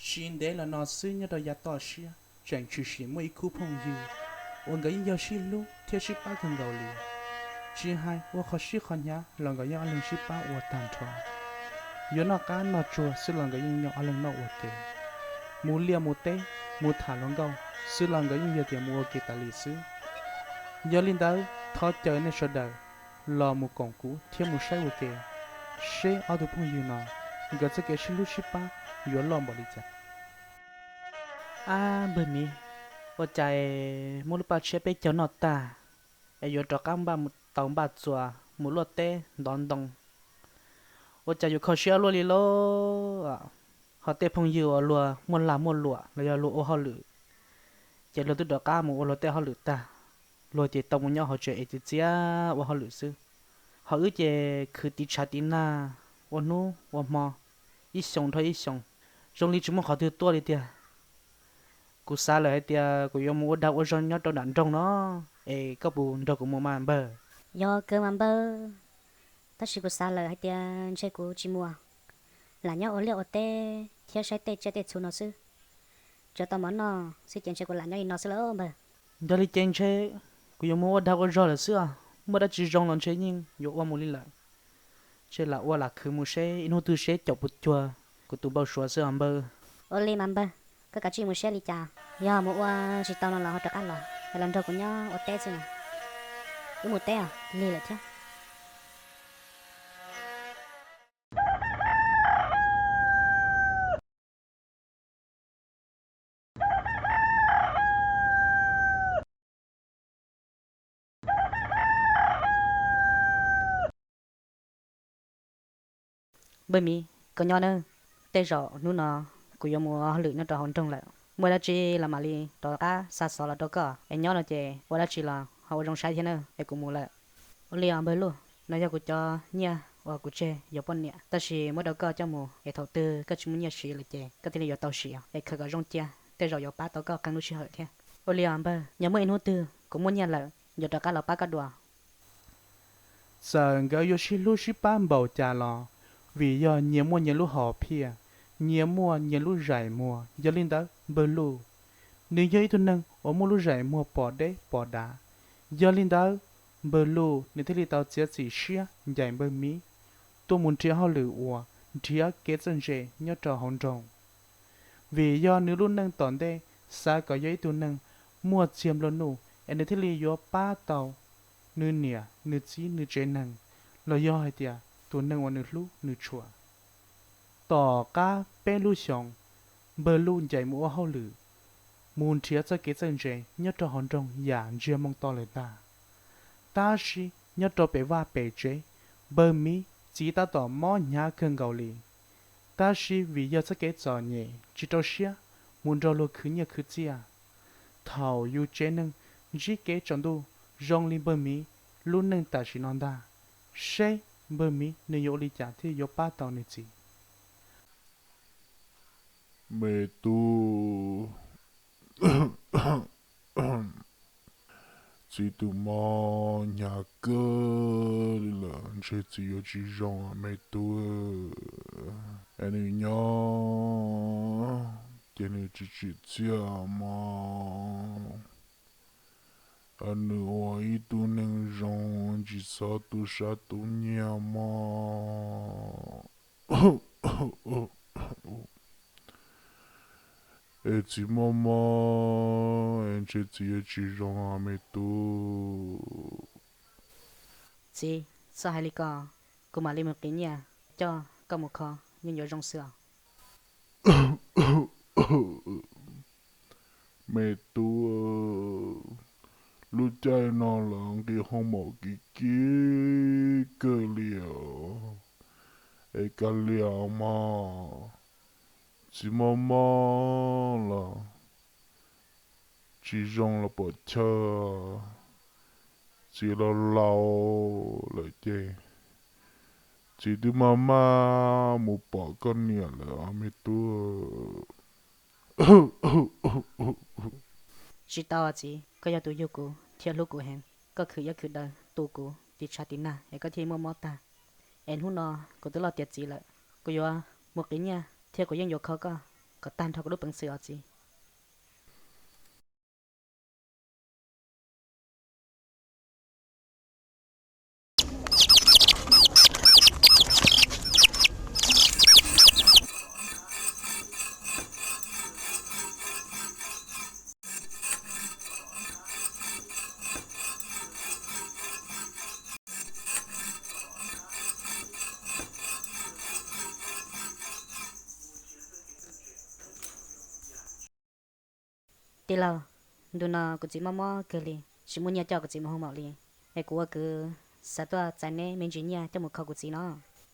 Tsis ntev los no xwb nyob rau yav toj siab tseem tshwm sim muaj ib khub phooj ywg uas nkawd yeej yog sib hlub thiab sib pab kawg nkaus li. Tsis hais ua qhov sib qhov hnyav los nkawd yeej ob leeg sib pab ua tag nrho. Yuav noj qab noj tsuag xwb los nkawd yeej nyob ob leeg noj ua ke. Mus liaj mus teb, mus tham hluas nkauj xwb los nkawd yeej yog tias mus ua ke tas li xwb. Yog li ntawd thov caw nej sawv daws los mus koom kuv thiab mus saib ua ke seb ob tug phooj ywg no nkawd txoj kev sib hlub sib pab yuav loj npaum li cas. Ab npawg Miv, ua cas muab lub paj tshiab peb caug noj tag es yuav rov qab npaj tau npaj txuas mus luaj teb ntov ntoo, ua cas yuav kho siab luaj li lauj? Ho tej phooj ywg uas luag muaj lag muaj luam los yog luag ua hauj lwm, ces luag twb rov qab mus ua luag tej hauj lwm tag, luag ces tau mus nyob hauv tsev es txias txias ua hauj lwm xwb. Ho wb ces khwv tiv tshav tiv nag ua hnub ua hmo, ib xyoos dhau ib xyoos, zoo li tsis muaj qhov twg tuaj li tiag. Kuv xav lawm hais tias kuv yuav mus ua dag ua zog nyob rau nram nroog no, es koj puas nrog kuv mus mas npawg? Yog kawg mas npawg, tab sis kuv xav lawm hais tias ntshe kuv tsis mus, lam nyob ua liaj ua teb thiab saib tej tsiaj tej txhu no xwb. Tsuas tau mov noj xwb ces ntshe kuv lam nyob li no xwb lauj npawg. Yog li ces ntshe kuv yuav mus ua dag ua zog lawm xwb os, muaj dab tsi zoo los ntshe yeej yuav ua mus li lawm. Ntshe lam ua lam khwv mus seb ib hnub twg seb caum puas cuag kuv tus npau suav xwb os npawg. Ua li mas npawg, koj kav tsij mus seb li cas, yog mus ua tsis tau no los ho rov qab los, es los nrog kuv nyob ua teb xwb mas. Wb mus teb os, lig lawm thiab. Npawg Miv, koj nyob nawb, tej zaum hnub no kuv yuav mus ua hauj lwm nyob rau hauv nroog lawm, muaj dab tsi los mam li rov qab xa xov los rau koj, es nyob no ces ua dab tsi los ho ua zoo saib thiab na, es kuv mus lawm. Ua li os npawg Luj, no yog kuv cov nyiaj uas kuv tseg yuav poj niam, tab sis muab rau koj coj mus es thaum twg koj tsis muaj nyiaj siv lawm ces koj thiaj li yuav tau siv, es khaws kom zoo cia, tej zaum yuav pab tau koj qee lub sij hawm thiab. Ua li os npawg, yog muaj ib hnub twg kuv muaj nyiaj lawm yuav rov qab los pab koj dua. Txawm nkawd yuav sib hlub sib pab npaum cas los, vim yog nyias muaj nyias lub hom phiaj, nyias muaj nyias lub zaim muag, yog li ntawd npawg Luj, nws yog ib tug neeg uas muaj lub zaim muag pom deb pom dav. Yog li ntawd, npawg Luj nws thiaj li tau txiav txim siab ncaim npawg Miv tuaj mus nrhiav hauj lwm uas nrhiav kev txawj ntse nyob rau hauv nroog. Vim yog nws lub neej tom ntej xav kom yog ib tug neeg muaj txiag nplua nuj es nws thiaj li yuav pab tau nws niam nws txiv nws tsev neeg, los yog hais tias tus neeg uas nws hlub nws tshua. Tom qab peb lub xyoos, npawg Luj ncaim mus ua hauj lwm, mus nrhiav txoj kev txawj ntse nyob rau hauv nroog yam ntsiag moo to lawm ntag. Tab sis nyob rau pem vaj pem tsev, npawg Miv txiv tab tom mob hnyav kawg nkaus li. Tab sis vim yog txoj kev txom nyem tsis rau siab mus nrog luag khwv nyiaj khwv txiaj, thaum yus tsev neeg ntsib kev tsaus ntuj zoo li npawg Miv lub neej tam sim no ntag, seb npawg Miv nws yuav ua li cas thiaj yuav pab tau nws txiv. Me tub, txiv tus mob hnyav kawg li lawm, ntshe txiv yuav tsis zoo me tub. Es nws nyob ces nws tsis tsim txiaj mog. Nws ua ib tug neeg zoo tsis txhob tu sab tu nyiag mog. Es txiv mob mob es ntshe txiv yuav tsis zoo me tub. Txiv, txhob hais li ko, kuv mam li mus qiv nyiaj coj koj mus kho yeej yuav zoo xwb os. Me tub, lub caij no los nqi hoo maum kiv kiv kawg li os. Es kav liam mog, txiv mob mob los tsis zoo los pom chaw, txiv laus laus lawm ces txiv twb maj maj mus pom koj niam lawm os me tub. Tsis tau txiv, koj yog tus yug kuv thiab hlub kuv heev. Koj khwv iab khwv daw tu kuv tiv tshav tiv nag es koj thiaj muaj mob tag. Es hnub no kuv twb loj tiav txiv lawm, kuv yuav mus qiv nyiaj thiab kuv yeej yuav kho koj. kom tag nrho kuv lub peev xwm os txiv. Tij laug, ntu no kuv txiv mob mob kawg li, tsis muaj nyiaj coj kuv txiv mus hu maum li, es kuv ua kwv xav tuaj txais neb me ntsis nyiaj coj mus kho kuv txiv no.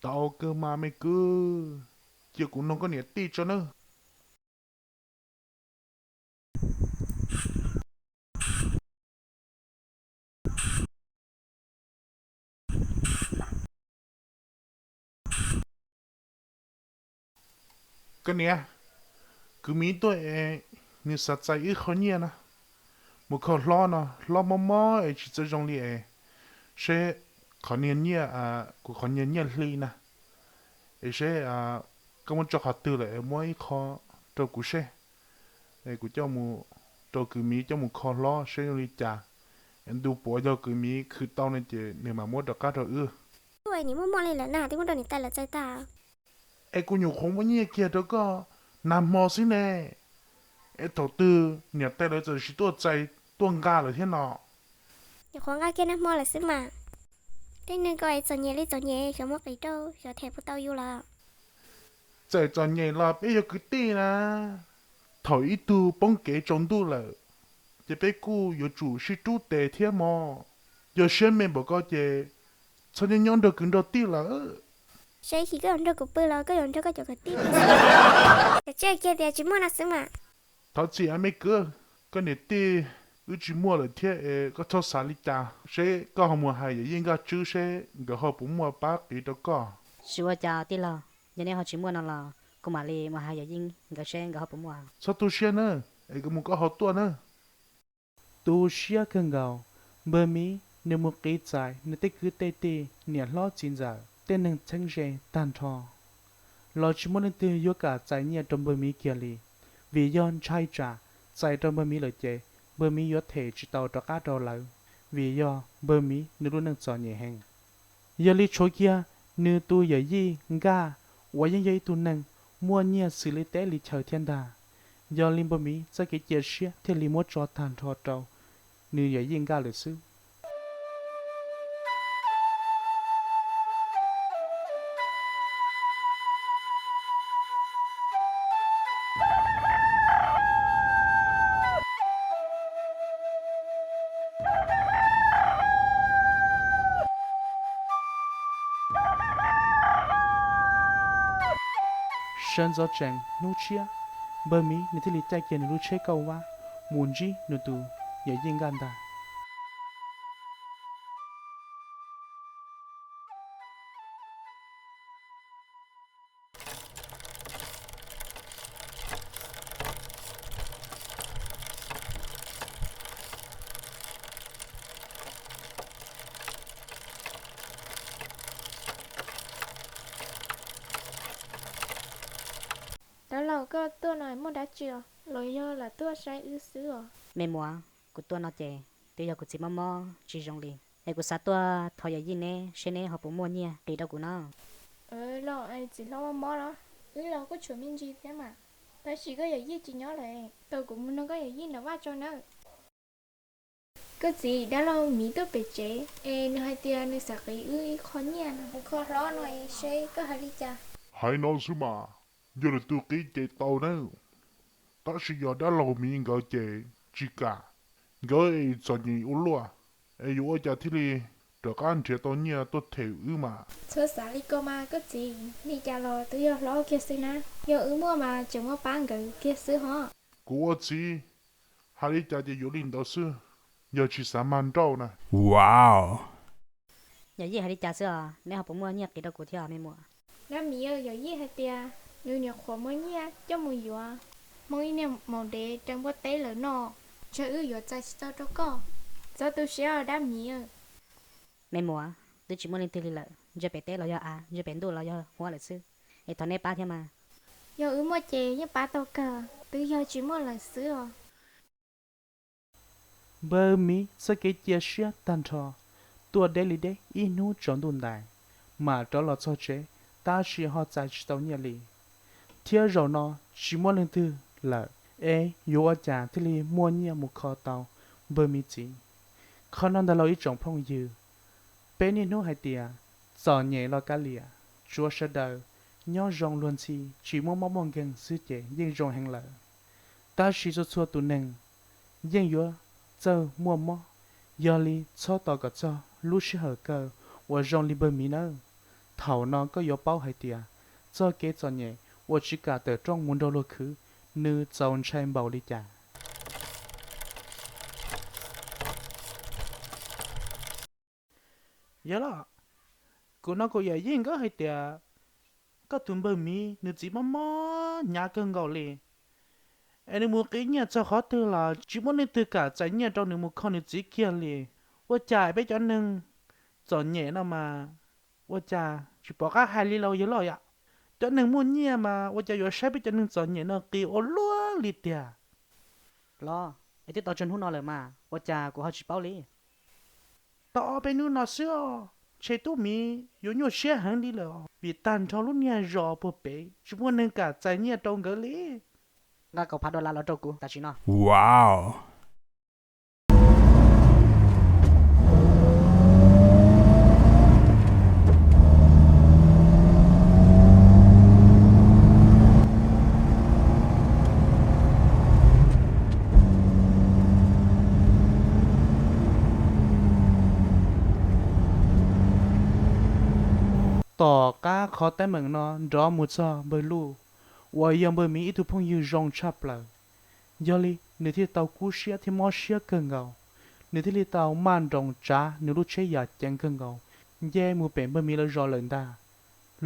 Tau kawg mas me kwv, cia kuv nug koj niam tij tso nawb. Koj niam, kwv Miv tuaj es nws xav txais ib qho nyiaj no mus kho hlob no, hlob mob mob es tsis txawj zoo li es, seb qhov niag nyiaj, kuv qhov niag nyiaj hli na, es seb koj muab tso qhov twg lawm es muab ib qho rau kuv seb, es kuv coj mus rau kwv Miv coj mus kho hlob seb zoo li cas. Es ntu puav yog kwv Miv khwv tau no ces nws mam muab rov qab rau wb. Nim muaj muaj li lawm na, twb muab rau niam tais lawv txais tag. Es kuv nyuam qhuav muab nyiaj kiag rau koj nag hmo xwb ne, es thaum twg niam tais lawv txawm sis tuaj txais tuaj nqa lawm thiab no? Nyuam qhuav nqa kiag nag hmo lawm xwb mas. Tej neeg ko es txom nyem li txom nyem xyov muab qiv rau xyov them puas tau yus lawm. Txawm txom nyem los peb yog kwv tij na, thaum ib tug poob kev tsaus ntuj lawm, ces peb kuj yuav tsum sib rub tes thiab mog. Yog siab me npaum ko ces txhob nyob nyob nrog kwv nrog tij lawm. Saib koj yuav nrog kuv pw los koj yuav nrog koj cov kwv tij pw. Kav tsij kiag tias tsis muaj no xwb mas. Thov txim me kwv, koj niam tij wb tsis muaj lawm thiab es koj txhob xav li cas. Seb koj ho mus hais yawm yij Nkaj Tswb seb nkawd ho puas muaj pab qiv rau koj. Tsis ua cas tij laug, yog neb ho tsis muaj no los kuv mam li mus hais yawm yij nkawd seb nkawd ho puas muaj. Txhob tu siab nawb, es koj mus koj ho tuaj nawb. Tu siab kawg nkaus, npawg Miv nws mus qiv txais nws tej kwv tej tij, niam hlob txiv ntxawm, tej neeg txheeb ze tag nrho los tsis muaj leej twg yuav kam txais nyiaj rau npawg Miv kiag li, vim yog ntshai tsam txais rau npawg Miv lawm ces npawg Miv yuav them tsis tau rov qab rau lawv, vim yog npawg Miv nws lub neej txom nyem heev. Yog li tshuav kiag nws tus yawm yij Nkaj uas yeej yog ib tug neeg muaj nyiaj xws li teb li chaw thiab ntag. Yog li npawg Miv txoj kev cia siab thiaj li muab tso tag nrho rau nws yawm yij Nkaj lawm xwb. Sawv ntxov tsees hnub tshiab, npawg Miv nws thiaj li caij kiag nws lub tsheb kauj vab mus ntsib nws tus yawm yij Nkaj ntag. Dab laug, koj tuaj no muaj dab tsi os? Los yog lam tuaj saib wb xwb os? Me muam, kuv tuaj no ces twb yog kuv txiv mob mob tsis zoo li, es kuv xav tuaj thov yawm yij neb seb neb ho puas muaj nyiaj qiv rau kuv no. Los txiv hlob mob mob los wb los kuj tshuav me ntsis thiab mas, tab sis koj yawm yij tsis nyob lawm, tos kuv mus nug koj yawm yij nram vaj tso nawb. Koj txiv, dab laug Miv tuaj pem tsev es nws hais tias nws xav qiv wb ib qho nyiaj no mus kho hlob no es seb koj hais li cas. Hais no xwb mas, yog lwm tus qiv ces tau nawb, tab sis yog dab laug Miv nkawd ces tsis kam. Nkawd es txom nyem ua luaj, es yuav ua cas thiaj li rov qab nrhiav tau nyiaj tuaj them wb mas. Txhob xav li ko mas koj txiv, li cas los twb yog hlob kiag xwb na, yog wb muaj mas tseem muaj pab nkawd kiag xwb hos. Kuv ua txiv, hais li cas ces yuav li ntawd xwb, yog tsis xav mag nrauj na. Yawm yij hais li cas xwb os, neb ho puas muaj nyiaj qiv rau kuv thiab me muam? Dab Miv, yawm yij hais tias nws nyuam qhuav muaj nyiaj coj mus yuav hmoob ib niag maum dev raws npua teb lawm no, ntshe wb yuav txais tsis tau rau koj. Txhob tu siab os dab Miv. Me muam, twb tsis muaj leej twg li lawm, ntshe pem teb los yog av, ntshe pem ntuj los yog huab lawm xwb, es thov neb pab thiab mas. Yog wb muaj ces yeej pab tau kawg, twb yog tsis muaj lawm xwb os. Npawg Miv txoj kev cia siab tag nrho, tuaj deb li deb ib hnub tsaus ntuj ntais, mam rov los txog tsev, tab sis ho txais tsis tau nyiaj li. Thiab zaum no tsis muaj leej twg lawm, es yuav ua cas thiaj li muaj nyiaj mus kho tau npawg Miv txiv? Qhov no ntag lauj ib tsoom phooj ywg, peb niaj hnub hais tias txom nyem los kav liam, tsuav sawv daws nyob zoo luag ntxhi, tsis muaj mob muaj nkeeg xwb ces yeej zoo heev lawm. Tab sis txhua txhua tus neeg yeej yuav txawj muaj mob, yog li txhob tos kom txog lub sij hawm kawg uas zoo li npawg Miv nawb. Thaum no koj yuav paub hais tias txoj kev txom nyem uas tsis kam tawm rooj mus nrog luag khwv, nws txaus ntshai npaum li cas. Yog los, kuv no kuv yam yeej nkawd hais tias koj tus npawg Miv nws txiv mob mob hnyav kawg nkaus li, es nws mus qiv nyiaj txog qhov twg los tsis muaj leej twg kam txais nyiaj rau nws mus kho nws txiv kiag li. Ua cas peb cov neeg txom nyem no mas ua cas tsis pom qab hais li los yog los yom? Cov neeg muaj nyiaj mas ua cas yuav saib peb cov neeg txom nyem no qis ua luaj li tiag. Los, es twb tau tsawg hnub no lawm mas ua cas kuv ho tsis paub li? Tau ob peb hnub no xwb os, ntshe tub Miv yuav nyuaj siab heev li lawm, vim tag nrho lub niag zos puag pem tsis muaj neeg kam txais nyiaj rau nkawd li. Nqa kaum phav dollar los rau kuv tam sim no. Wow. Tom qab qhov teeb meem no nrov mus txog npawg Luj, uas yog npawg Miv ib tug phooj ywg zoo tshaj plaws, yog li nws thiaj tau kub siab thiab mob siab kawg nkaus. Nws thiaj li tau maj nroos tsav nws lub tsheb yam ceev kawg nkaus, nce mus pem npawg Miv lawv zos lawm ntag.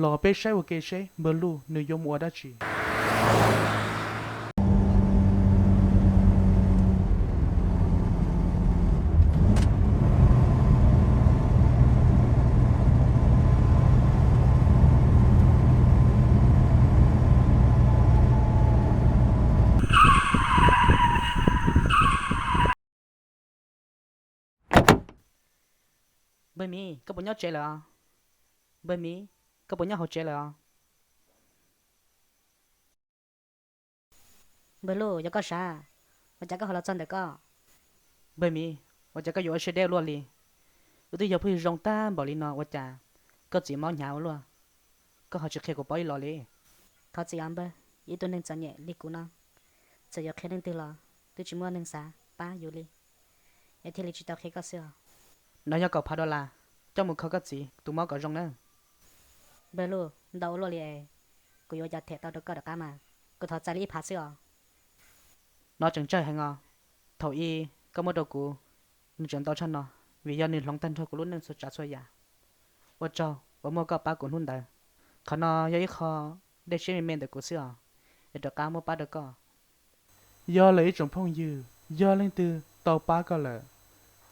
Los peb saib ua ke seb npawg Luj nws yuav mus ua dab tsi. Npawg Miv, koj puas nyob tsev lawm os? Npawg Miv, koj puas nyob hauv tsev lawm os? Npawg Luj, yog koj sav, ua cas koj ho los txog ntawm koj? Npawg Miv, ua cas koj yuav ua siab deb ua luaj li? Wb twb yog phooj ywg zoo tag npaum li no ua cas koj txiv mob hnyav ua luaj, koj ho tsis qhia kuv paub ib los li? Thov txim os npawg, ib tug neeg txom nyem li kuv no, txawm yuav qhia leej twg los twb tsis muaj neeg xav pab yus li, es thiaj li tsis tau qhia koj xwb os. No yog kaum phav dollar, coj mus kho koj txiv tus mob kom zoo nawb. Npawg Luj, ntau ua luaj li es, kuv yuav ua cas them tau rau koj rov qab mas, kuv thov txais li ib phav xwb os. No tseem tsawg heev os. Thaum ub koj muab rau kuv, nws tseem ntau tshaj no, vim yog nws hloov tag nrho kuv lub neej txhua tsav txhua yam. Ua tsaug uas muaj koj pab kuv hnub ntawd. Qhov no yog ib qho dej siab me me ntawm kuv xwb os, es rov qab muab pab rau koj. Yog lawm ib tsoom phooj ywg, yog leej twg tau pab koj lawm,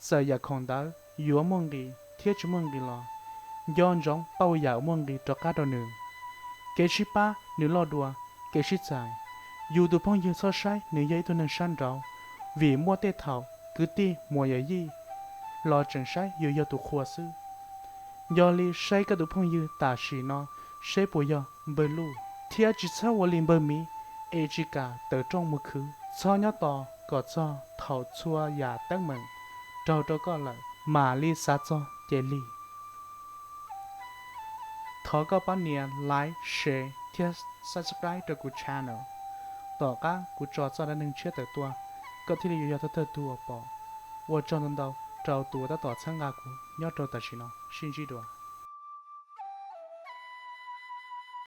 txawm yam khoom ntawd yuav muaj nqis thiab tsis muaj nqis los, nco ntsoov pauj yam uas muaj nqis rov qab rau nws. Kev sib pab nws loj dua kev sib txais. Yus tus phooj ywg txhob saib nws yog ib tug neeg sab nraud, vim muaj tej thaum kwv tij muam yawm yij los tseem saib yus yog tus qhua xwb. Yog li saib koj tus phooj ywg tam sim no seb puas yog npawg Luj, thiab tsis txhob ua li npawg Miv es tsis kam tawm rooj mus khwv. Txhob nyob tos kom txog thaum txhua yam teeb meem raug rau koj lawm mam li xav txog ces lig. Thov koj pab nias like, share thiab subscribe rau kuv channel. Tom qab kuv tso txoj dab neeg tshiab tawm tuaj, koj thiaj li yuav yog thawj thawj tug uas pom. Ua tsaug ntau ntau rau tus uas tab tom txhawb nqa kuv nyob rau tam sim no, sib ntsib dua.